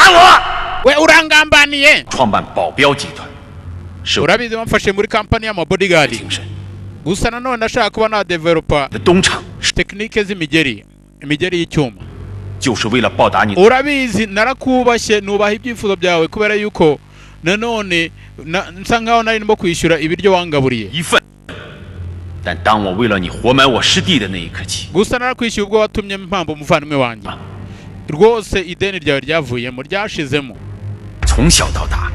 反我！ We urangambaniye. 创办保镖集团，是我 Urabizi wamfashe muri kampani y'amabodyguard. 精神 Gusa nanone nashaka kuba nadevelopa 的东厂， tekinike z'imigeri, imigeri y'icyuma. 就是为了报答你 Urabizi narakubashye, nubaha ibyifuzo byawe kubera yuko nanone nsa nkaho nari ndimo kwishyura ibiryo wangaburiye. 一份。但当我为了你活埋我师弟的那一刻起， Gusa narakwishyuye ubwo watumye mpamba umuvandimwe wanjye. Rwose ideni ryawe ryavuyemo, ryashizemo. 从小到大，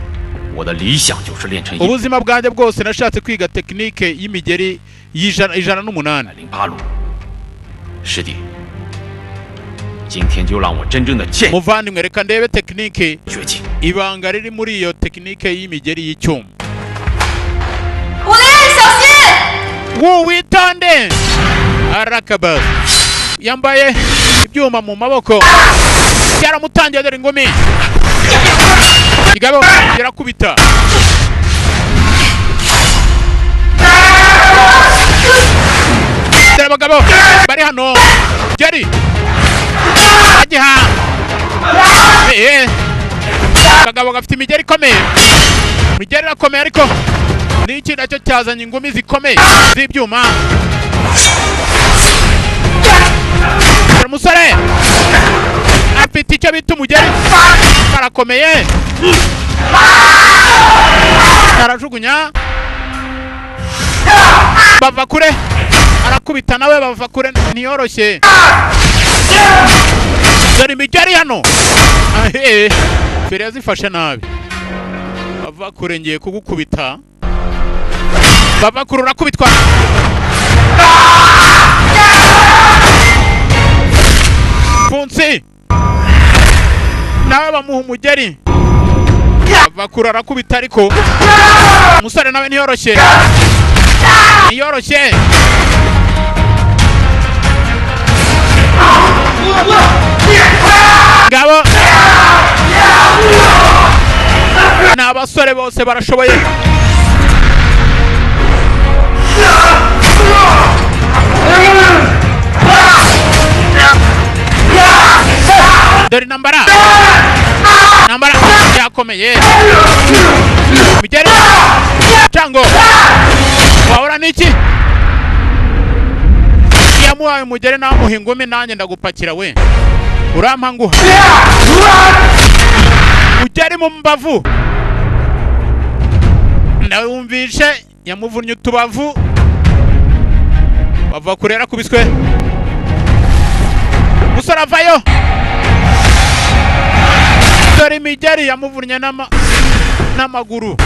我的理想就是练成一 Ubuzima bwanjye bwose nashatse kwiga tekinike y'imigeri y'ijana ijana n'umunani. 百零八路。师弟，今天就让我真正的见 Muvandimwe, reka ndebe tekinike, 绝技。 ibanga riri muri iyo tekinike y'imigeri y'icyuma. 武林，小心！ Wu witonde. Arakaba yambaye ibyuma mu maboko, byaramutangiye. Dore ingumi, igabo kirakubita. Dore abagabo bari hano, Jerry agiha eh abagabo gafite imigeri ikomeye, imigeri irakomeye, ariko n'iki nacyo cyazanye ingumi zikomeye z'ibyuma. Dore umusore afite icyo bita umugeri, karakomeye, arajugunya bava kure, arakubita nawe bava kure, ntiyoroshye. Dore imigeri hano, ahe feri yazifashe nabi. Bava kure, ngiye kugukubita. Bava kure, urakubitwa. Funsi nawe bamuha umugeri, bava kure arakubita, ariko umusore nawe ntiyoroshye, ntiyoroshye. Ngabo ni abasore bose barashoboye. Dore intambara, intambara yakomeye. Migeri cango wahora niki yamuhaye umugeri, namuha ingumi, nanjye ndagupakira we, urampa nguha ugeri mu mbavu. Nawe wumvishe yamuvunnye utubavu. Bava kure, yarakubiswe. Umusore avayo. Dore imigeri yamuvunnye n'amaguru,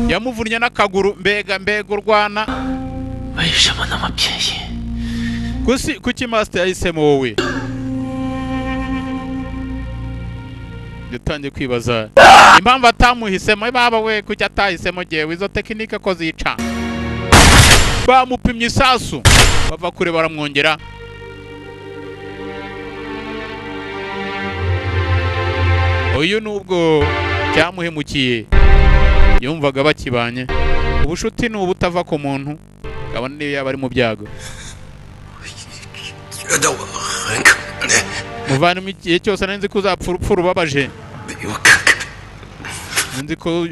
yamuvunnye n'akaguru. Mbega mbega urwana. 为什么那么偏心？ Kusi kuki master yahisemo wowe? Yatangiye kwibaza impamvu atamuhisemo. Baba we, kuki atahisemo jyewe? Izo tekinike ko zica. Bamupimye isasu, bava kure baramwongera. Uyu nubwo cyamuhemukiye yumvaga bakibanye. Ubushuti ni ubutava ku muntu, kabone niyo yaba ari mu byago. 觉得我很可怜， Muvandimwe, igihe cyose nari nzi ko uzapfa urupfu rubabaje. 没有看看 Nzi ko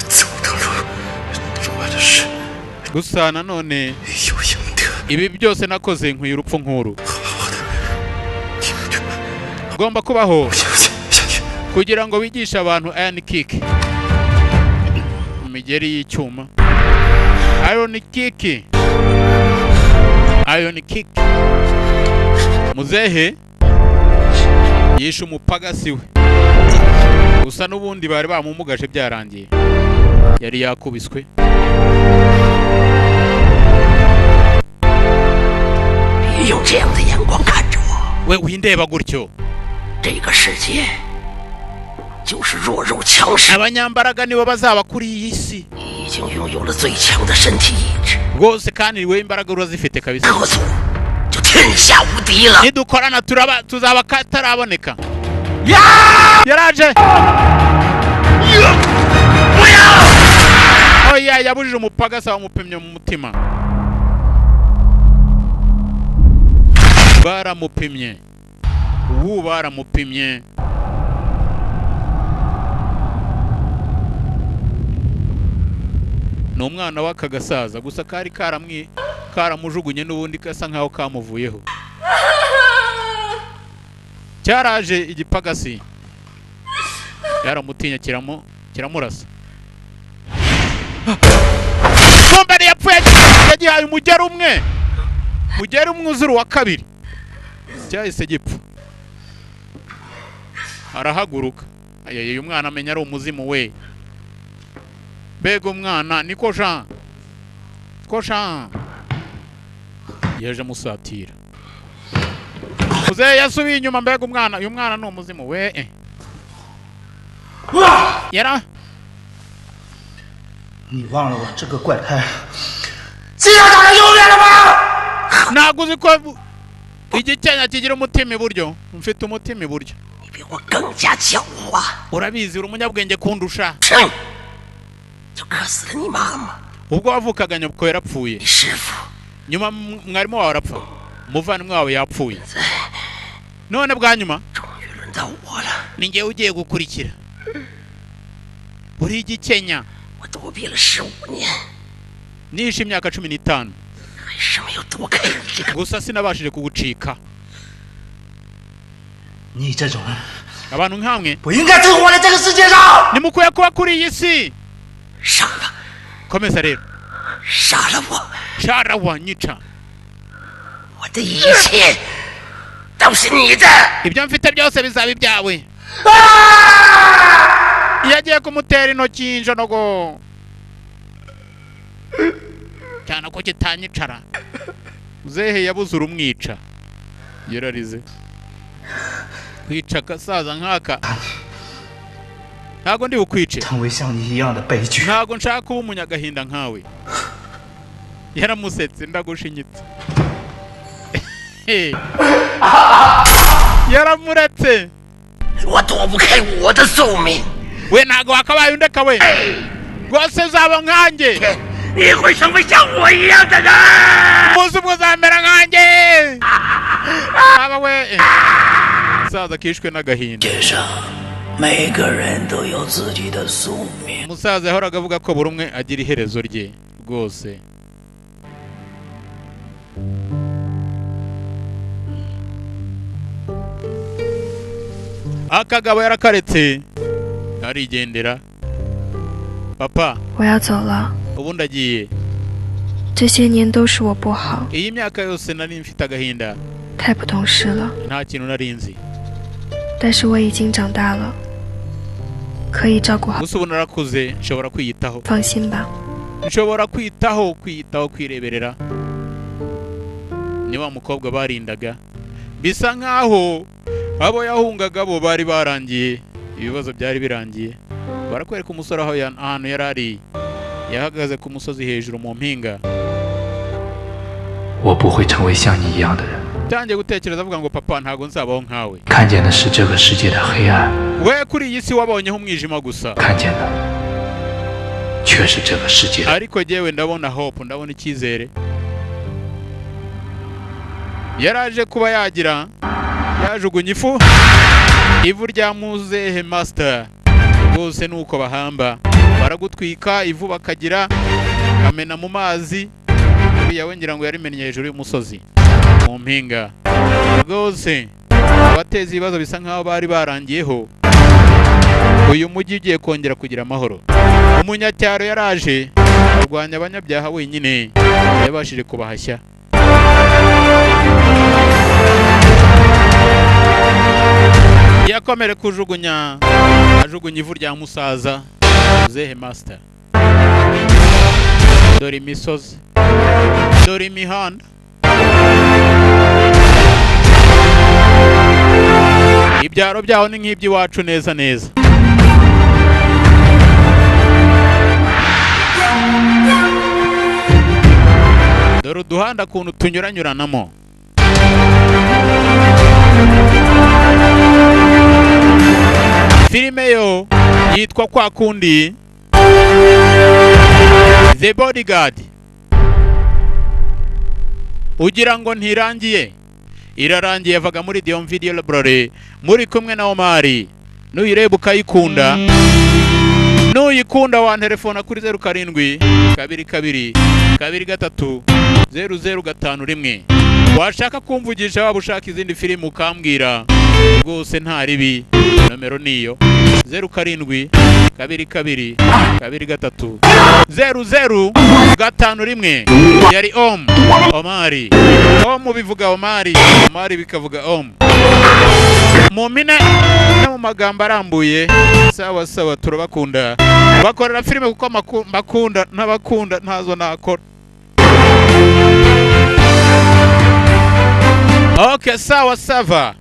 走的路，做的事 gusa nanone 有赢得 ibi byose nakoze nkwiye urupfu nk'uru. 好好的听着， Ugomba kubaho 下去下去。 kugira ngo wigishe abantu iron kick, imigeri y'icyuma. Iron kick, iron kick. Muzehe yishe umupagasi we, gusa n'ubundi bari bamumugaje, byarangiye yari yakubiswe. 别用这样的眼光看着我， We windeba gutyo. 这个世界就是弱肉强食， Abanyambaraga nibo bazaba kuri iyi si. 你已经拥有了最强的身体意志， Rwose kandi we imbaraga urazifite kabisa. 合组就天下无敌了。 Nidukorana turaba tuzaba kataraboneka. Yaraje. Oya, yabujije umupagasa, wamupimye mu mutima. Baramupimye ubu, baramupimye. Ni umwana w'aka gasaza gusa kari karamwi karamujugunye n'ubundi gasa nkaho kamuvuyeho. Cyaraje igipagasi yaramutinya kiramurasa. Kumbe yapfuye yagihaye umugeri umwe, mugeri umwuzuru wa kabiri, cyahise gipfa. Arahaguruka. Ayeye, uyu mwana amenya ari umuzimu we. Mbega umwana niko Jean, ko Jean yaje amusatira. Muzehe yasubiye inyuma. Mbega umwana, uyu mwana ni umuzimu we. Yara 你忘了我这个怪胎，既然长得优越了吗？ Ntabwo uzi ko igikenya kigira umutima iburyo? Mfite umutima iburyo. 你比我更加狡猾， Urabizi, uri umunyabwenge kundusha. 生就渴死了你妈妈， Ubwo wavukaga nyoko yarapfuye. 你师傅 Nyuma mwarimu wawe arapfa, umuvandimwe wawe yapfuye, none bwa nyuma 终于轮到我了。 ni njyewe ugiye gukurikira. Uri igikenya. 我躲避了15年， Nishe imyaka 15 还是没有躲开你这个。 gusa sinabashije kugucika. 你这种人 Abantu nkamwe 不应该存活在这个世界上。 nimukwiye kuba kuri iyi si. 杀了， Komeza rero. 杀了我， Shara wanyica. 我的一切都是你的。 Ibyo mfite byose bizaba ibyawe. Iyo agiye kumutera intoki injonogo cyane ko kitanyicara. Muzehe yabuze urumwica, yararize. Kwica agasaza nk'aka, ntabwo ndi bukwice. 成为像你一样的悲剧。 Ntabwo nshaka kuba umunyagahinda nkawe. Yaramusetse. Ndagushinyitse. Yaramuretse. 我躲不开我的宿命， We ntabwo wakabaye undeka we. Rwose uzaba nkanjye. 你会成为像我一样的人。 Umunsi umwe uzamera nkanjye. Aba we umusaza kishwe n'agahinda. 世上每个人都有自己的宿命。 Umusaza yahoraga avuga ko buri umwe agira iherezo rye rwose. Akagabo yarakaretse arigendera. Papa, 我要走了， ubundi agiye. 这些年都是我不好， Iyi myaka yose nari mfite agahinda, 太不懂事了。 nta kintu nari nzi. 但是我已经长大了，可以照顾好。 Gusa ubu narakuze, nshobora kwiyitaho. 放心吧， Nshobora kwitaho, kwiyitaho, kwireberera. Ni wa mukobwa barindaga, bisa nkaho abo yahungaga bo bari barangiye, ibibazo byari birangiye. Barakwereka umusore aho ahantu yari ari, yahagaze ku musozi hejuru mu mpinga. 我不会成为像你一样的人。 Utangiye gutekereza avuga ngo papa, ntabwo nzabaho nkawe. 看见的是这个世界的黑暗， We kuri iyi si wabonyeho umwijima gusa, 看见的却是这个世界的 ariko jyewe ndabona hope, ndabona icyizere. Yaraje kuba yagira yajugunye ifu, ivu rya muzehe master. Rwose nuko bahamba, baragutwika ivu bakagira kamena mu mazi. Uriya we ngira ngo yarimennye hejuru y'umusozi mu mpinga. Rwose abateza ibibazo bisa nkaho bari barangiyeho. Uyu mujyi ugiye kongera kugira amahoro. Umunyacyaro yaraje arwanya abanyabyaha wenyine, yabashije kubahashya. Yakomeje kujugunya, ajugunya ivu rya musaza muzehe master. Dore imisozi, dore imihanda. Ibyaro byaho ni nk'iby'iwacu neza neza. Dore uduhanda ukuntu tunyuranyuranamo. Filime yo yitwa kwa kundi The Bodyguard. Ugira ngo ntirangiye? Irarangiye. Yavaga muri Dion Video Library, muri kumwe na Omari. Nuyireba ukayikunda, Nuyikunda wantelefona kuri 0722230051. Washaka kumvugisha, waba ushaka izindi filime ukambwira, rwose nta ribi. Nomero niyo 0722230051. Yari Om Omari. Om bivuga Omari, Omari bikavuga Om mu mpine no mu magambo arambuye. Sawa sawa, turabakunda. Bakorera filime kuko mbakunda, n'abakunda ntazo nakora. Okay, sawa sawa.